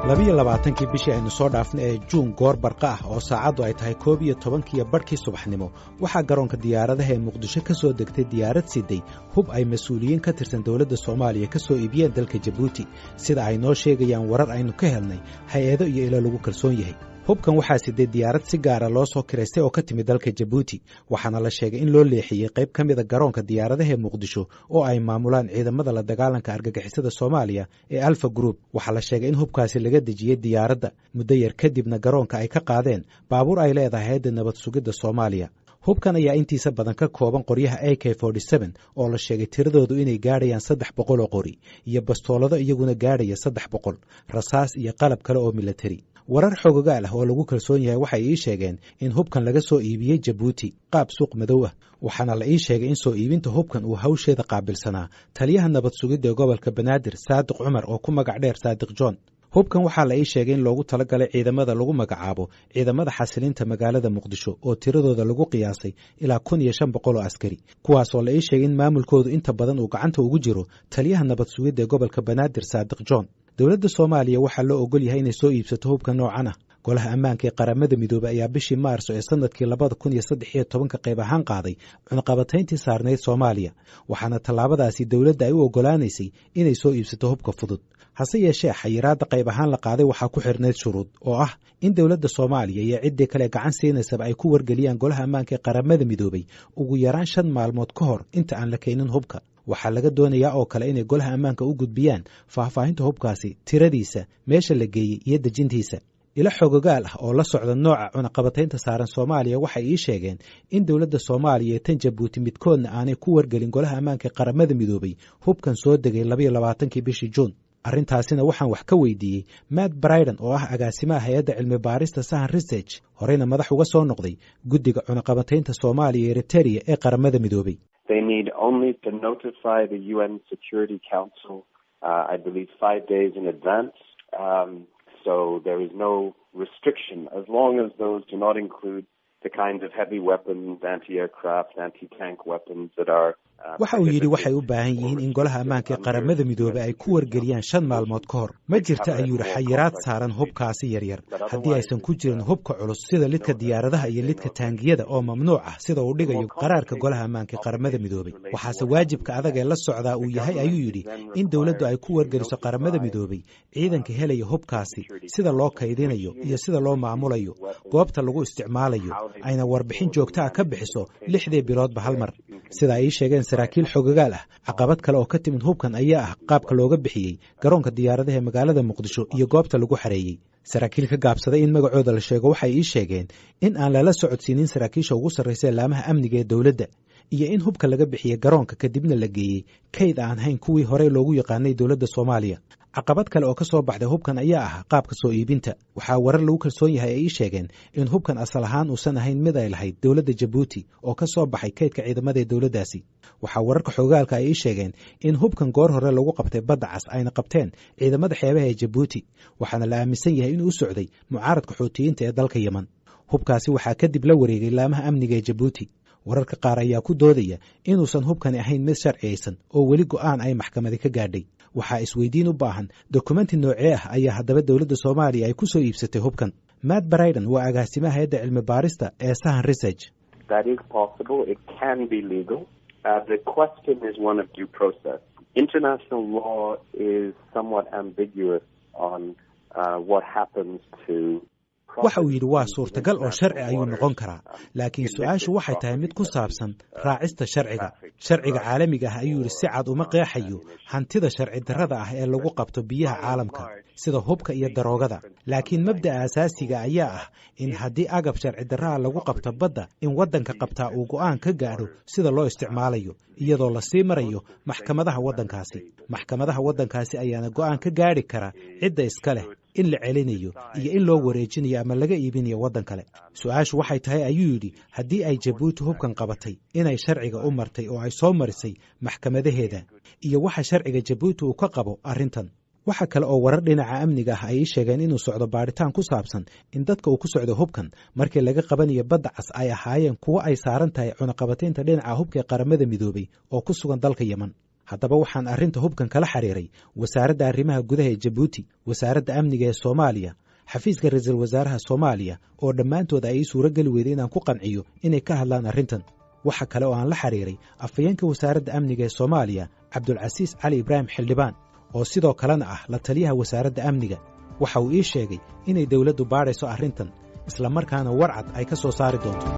22-kii bishii aynu soo dhaafnay ee Juun, goor barqa ah oo saacaddu ay tahay 11:30 subaxnimo, waxaa garoonka diyaaradaha ee Muqdisho ka soo degtay diyaarad siday hub ay mas-uuliyiin ka tirsan dowladda Soomaaliya ka soo iibiyeen dalka Jabuuti, sida ay noo sheegayaan warar aynu ka helnay hay-ado iyo ilo lagu kalsoon yahay. Hubkan waxaa siday diyaarad si gaara loo soo kiraystay oo ka timid dalka Jabuuti, waxaana la sheegay in loo leexiyey qayb ka mida garoonka diyaaradaha ee Muqdisho oo ay maamulaan ciidamada la dagaalanka argagixisada Soomaaliya ee Alfa Group. Waxaa la sheegay in hubkaasi laga dejiyey diyaaradda muddo yar kadibna garoonka ay ka qaadeen baabuur ay leedahay hayadda nabad sugidda Soomaaliya. Hubkan ayaa intiisa badan ka kooban qoryaha AK oo la sheegay tiradoodu inay gaadhayaan 300 oo qori, iyo bastoolado iyaguna gaadhaya 300, rasaas iyo qalab kale oo milatari. Warar xogogaal ah oo lagu kalsoon yahay waxay ii sheegeen in hubkan laga soo iibiyey Jabuuti qaab suuq madow ah, waxaana la ii sheegay in soo iibinta hubkan uu hawsheeda qaabilsanaa taliyaha nabad sugidda ee gobolka Banaadir, Saadiq Cumar oo ku magac dheer Saadiq John. Hubkan waxaa la ii sheegay in loogu talagalay ciidamada lagu magacaabo ciidamada xasilinta magaalada Muqdisho oo tiradooda lagu qiyaasay ilaa 1500 oo askari, kuwaasoo la ii sheegay in maamulkoodu inta badan uu gacanta ugu jiro taliyaha nabad sugidda ee gobolka Banaadir, Saadiq John. Dowladda Soomaaliya waxaa loo ogol yahay inay soo iibsato hubka noocan ah. Golaha Ammaanka ee Qaramada Midoobey ayaa bishii Maarso ee sanadkii 2013-ka qayb ahaan qaaday cunaqabatayntii saarnayd Soomaaliya, waxaana tallaabadaasi dowladda ay u oggolaanaysay inay soo iibsato hubka fudud. Hase yeeshee, xayiraadda qayb ahaan la qaaday waxaa ku xirnayd shuruud oo ah in dowladda Soomaaliya iyo ciddii kale gacan siinaysaba ay ku wargeliyaan Golaha Ammaanka ee Qaramada Midoobey ugu yaraan 5 maalmood ka hor inta aan la keenin hubka. Waxaa laga doonayaa oo kale inay Golaha Ammaanka u gudbiyaan faahfaahinta hubkaasi, tiradiisa, meesha la geeyey iyo dejintiisa. Ilo xogogaal ah oo la socda nooca cunaqabataynta saaran Soomaaliya waxay ii sheegeen in dowladda Soomaaliya iyo tan Jabuuti midkoodna aanay ku wargelin Golaha Ammaanka ee Qaramada Midoobey hubkan soo degay 22-kii bishii Juun. Arrintaasina waxaan wax ka weydiiyey Matt Bryden oo ah agaasimaha hay-adda cilmi baarista Sahan Research, horeyna madax uga soo noqday guddiga cunaqabataynta Soomaaliya iyo Eriteria ee Qaramada Midoobey. They need only to notify the UN Security Council, I believe, 5 days in advance. So there is no restriction as long as those do not include the kinds of heavy weapons, anti-aircraft, anti-tank weapons that are. Waxa uu yidhi, waxay u baahan yihiin in Golaha Ammaanka ee Qaramada Midoobey ay ku wargeliyaan 5 maalmood ka hor. Ma jirta, ayuu yidhi, xayiraad saaran hubkaasi yaryar haddii aysan ku jirin hubka culus sida lidka diyaaradaha iyo lidka taangiyada oo mamnuuc ah sida uu dhigayo qaraarka Golaha Ammaanka ee Qaramada Midoobey. Waxaase waajibka adag ee la socdaa uu yahay, ayuu yidhi, in dowladdu ay ku wargeliso Qaramada Midoobey ciidanka helaya hubkaasi, sida loo kaydinayo iyo sida loo maamulayo, goobta lagu isticmaalayo, ayna warbixin joogta ah ka bixiso lixdii biloodba hal mar. Sida ay ii sheegeen saraakiil xogagaal ah, caqabad kale oo ka timid hubkan ayaa ah qaabka looga bixiyey garoonka diyaaradaha ee magaalada Muqdisho iyo goobta lagu xareeyey. Saraakiil ka gaabsaday in magacooda la sheego waxay ii sheegeen in aan lala socodsiinin saraakiisha ugu sarraysa laamaha amniga ee dowladda, iyo in hubka laga bixiyey garoonka kadibna la geeyey kayd aan hayn kuwii horey loogu yaqaanay dowladda Soomaaliya. Caqabad kale oo ka soo baxday hubkan ayaa ah qaabka soo iibinta. Waxaa warar lagu kalsoon yahay ay ii sheegeen in hubkan asal ahaan uusan ahayn mid ay lahayd dowladda Jabuuti oo ka soo baxay kaydka ciidamada ee dowladdaasi. Waxaa wararka xogaalka ay ii sheegeen in hubkan goor hore lagu qabtay Badda Cas, ayna qabteen ciidamada xeebaha ee Jabuuti, waxaana la aaminsan yahay inuu u socday mucaaradka Xuutiyiinta ee dalka Yeman. Hubkaasi waxaa kadib la wareegay laamaha amniga ee Jabuuti. Wararka qaar ayaa ku doodaya inuusan hubkani ahayn mid sharciyaysan oo weli go'aan ay maxkamadi ka gaadhay. Waxaa isweydiin u baahan, dokumenti noocee ah ayaa haddaba dowladda Soomaaliya ay ku soo iibsatay hubkan? Matt Bryden waa agaasimaha hayadda cilmi baarista ee Sahan Research. That is possible. It can be legal. The question is one of due process. International law is somewhat ambiguous on what happens to Waxa uu yidhi, waa suurtagal oo sharci ayuu noqon karaa, laakiin su-aashu waxay tahay mid ku saabsan raacista sharciga. Sharciga caalamiga ah, ayuu yidhi, si cad uma qeexayo hantida sharci darrada ah ee lagu qabto biyaha caalamka sida hubka iyo daroogada, laakiin mabda'a asaasiga ayaa ah in haddii agab sharci darraha lagu qabto badda, in waddanka qabtaa uu go'aan ka gaadho sida loo isticmaalayo, iyadoo lasii marayo maxkamadaha waddankaasi. Maxkamadaha waddankaasi ayaana go'aan ka gaadhi kara cidda iska leh, in la celinayo iyo in loo wareejinayo ama laga iibinayo waddan kale. Su-aashu waxay tahay, ayuu yidhi, haddii ay Jabuuti hubkan qabatay, inay sharciga u martay oo ay soo marisay maxkamadaheeda, iyo waxa sharciga Jabuuti uu ka qabo arrintan. Waxa kale oo warar dhinaca amniga ah ay ii sheegeen inuu socdo baadhitaan ku saabsan in dadka uu ku socdo hubkan markii laga qabanayo Badda Cas ay ahaayeen kuwo ay saaran tahay cunaqabataynta dhinaca hubka ee Qaramada Midoobay oo ku sugan dalka Yeman. Haddaba waxaan arrinta hubkan kala xiriiray Wasaaradda Arrimaha Gudaha ee Jabuuti, Wasaaradda Amniga ee Soomaaliya, xafiiska Ra-iisul Wasaaraha Soomaaliya, oo dhammaantood ay ii suuro geli weyday inaan ku qanciyo inay ka hadlaan arrintan. Waxa kale oo aan la xiriiray afhayeenka Wasaaradda Amniga ee Soomaaliya, Cabdulcasiis Cali Ibraahim Xildhibaan, oo sidoo kalena ah la taliyaha Wasaaradda Amniga. Waxa uu ii sheegay inay dowladdu baadhayso arrintan, isla markaana warcad ay ka soo saari doonto.